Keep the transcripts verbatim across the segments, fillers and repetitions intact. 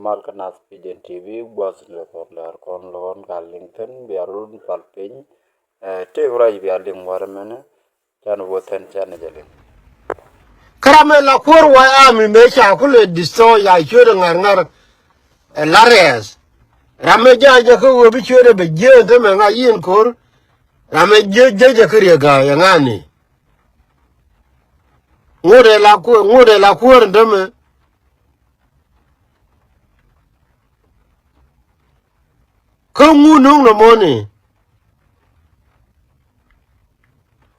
Mal kä Nath Pigeon T V, gua̱th lɛ kɔn lɛr kɔn lɛ kɔn ka liŋ thi̱n bia run pal piny. Ɛ, tëëk ruac bia liŋ wär mɛnɛ. Can wä thi̱n can jɛ liŋ. Kä ram ɛ la kuäär wa ami mëë ca kulɛ destroy ya ciötdɛ ŋa̱r ŋa̱r. Ɛ la rɛɛth. Ram ɛ ja̱ jɛ kä ɣöö bi ciötdɛ bɛ jieen te mɛ ŋa yieen ko̱r. Ram ɛ jiee jiee jɛ kä riek ga̱a̱c ɛ ŋa̱ni. Ŋot ɛ la kuäär, ŋot ɛ la kuäär in te mɛ. Kä ŋu no̱o̱ŋ nɔmɔni.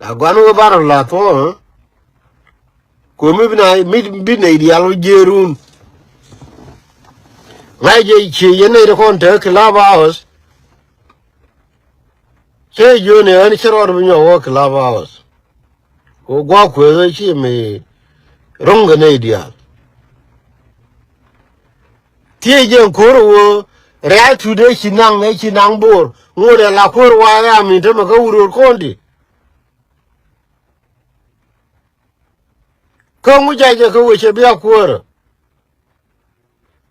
La guan wä bar la thuɔ̱ɔ̱ŋ. Kuɛ mi bi na, mi bi nɛy diaal wä jiee run. Ŋa̱c jɛ cie yɛn nɛy ti kɔn te Clubhouse. Cä jiöni ɣän ci rɔɔd bi nyɔk wä Clubhouse. Kɛ gua̱a̱k kuëth ɣä ci mi ro̱ŋ kɛ nɛy diaal. Thiec jɛ ko̱r ɣöö rɛ̈ɛ̈ tut ëë ci naŋ, ëë ci naŋ bo̱o̱r ŋot ɛ la kuäär wa ɛ ami tämɛ kä wut ro̱o̱r kɔn ti. Kä ŋu ja̱ jɛ kä wecɛ bia kuäärä.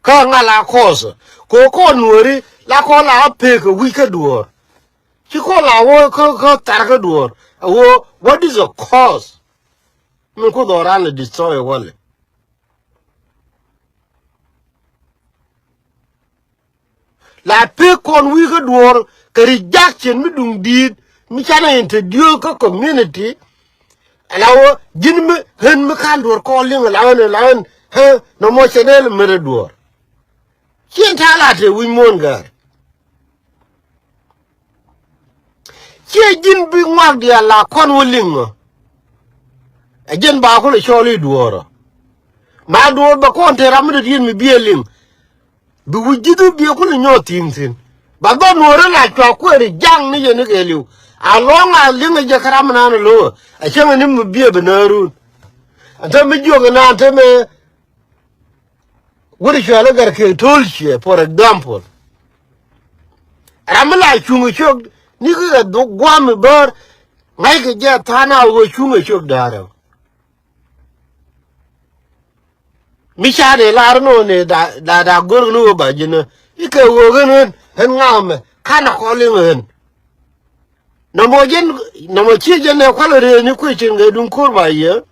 Kä ŋa la kɔɔth kɛ kɔn nuɔ̱ɔ̱ri la kɔn la pek kɛ wi̱c kä duɔ̱ɔ̱r. Ci kɔn la wä kä kä thar kä duɔ̱ɔ̱r a wä, what is the cause? Min ku dhɔran lɛ destroy walɛ. La pek kɔn wi̱i̱ kä duɔ̱ɔ̱r kɛ rejection mi duŋ di̱i̱t mi canɛ introduce kä community. Ala wä ji̱n mi ɣän mi ka̱n duɔ̱ɔ̱r kɔn liŋ ala ɣän ala ɣän ɣä nɔmɔ cɛ nɛɛl mi rɛ duɔ̱ɔ̱r. Cien ta̱a̱ la te wi̱c muɔ̱ɔ̱n gäär. Ciɛ ji̱n bi ŋuak diaal la kɔn wä liŋ ɔ. Ɛ ji̱n ba kulɛ cɔɔl i̱ duɔ̱ɔ̱r ɔ. Ma duɔ̱ɔ̱r bɛ kɔn te ram mi dɔ̱diɛn mi biɛ liŋ. Bi wi̱c ji̱th wi̱c biɛ kulɛ nyɔɔth thi̱i̱ŋ thi̱n. Ba dhɔn nuɔ̱ɔ̱rä la cua kueeri jaŋ ni yɛn ni kɛɛliw. A lɔ̱ŋ a liŋ ɛ jɛ kä ram mi naan ɛ lo̱o̱ ɛ cäŋ ɛ ni mi biɛ bi näärun. Ɛn te mi jiök ɛ naan te mɛ. Wut cuɛl i̱ gɛr kek to̱l ciɛ, for example. Ram mi la cuŋ ɛ cök ni ki kɛ dhuk gua̱a̱m i̱ bäär. Ŋa̱ckɛ jɛ tha̱a̱n a wee cuŋ ɛ cök da̱a̱r ɛ. Mi ca dee lar nɔ ni da da da go̱r ni wee ba ji̱n ɛ i̱ kɛ wee ɣän ɣän ɣän ŋa̱a̱mɛ ka̱n a kɔl i̱ ɣän. Nɔmɔ jɛn nɔmɔ ciɛ jɛn ɛ kualɛ rëëni kuecin kɛ duŋ ko̱r ba yɛ.